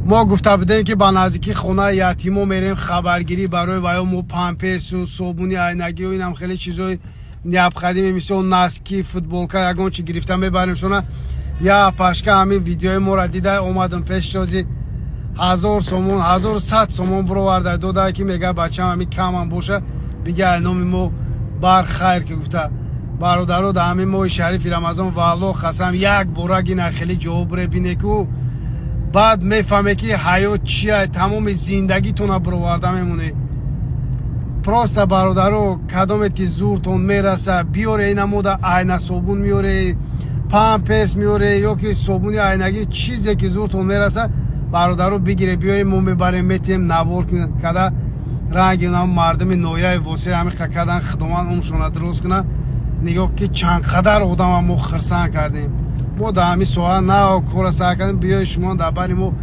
Мо гуфта будем, ки ба наздикии хонаи ятимо мерем хабаргирӣ барои ваё. Мо памперсу, собуни айнагию инам хеле чизои необходимый, мисол носки, футболка, ягон чи гирифта мебарем шона. Я пашка ҳамин видеои моро дида омадам пешози, 1000 сомон, 1100 сомон бироварда дода, ки мега: «Бачам, ҳамин камам боша, бига, номи мо бар хайр», ки гуфта. Бародаро, дар ҳамин моҳи шарифи Рамазон, валло қасам, як бора гина хеле ҷавоб буре бине ку, баъд мефаҳме, ки ҳаёт чия. Тамоми зиндагитона бироварда мемонед. Просто, бародаро, кадомет ки зуртон мераса, биёре. Инамода айна собун меёре, памперс меёре ё ки собуни айнагӣ, чизе ки зуртон мераса, бародаро, бигире, биёре, мо мебарем, метиҳем. Навор када ранги мардуми ноҳияи Восе ҳамиқа кардан. Худованд умршона дуруст кунад. Нигоҳ, ки чанд қадар одама мо хирсанд кардем. Мо дар ҳамин соҳа на кора сар кардем. Биёи шумо дар бари мо.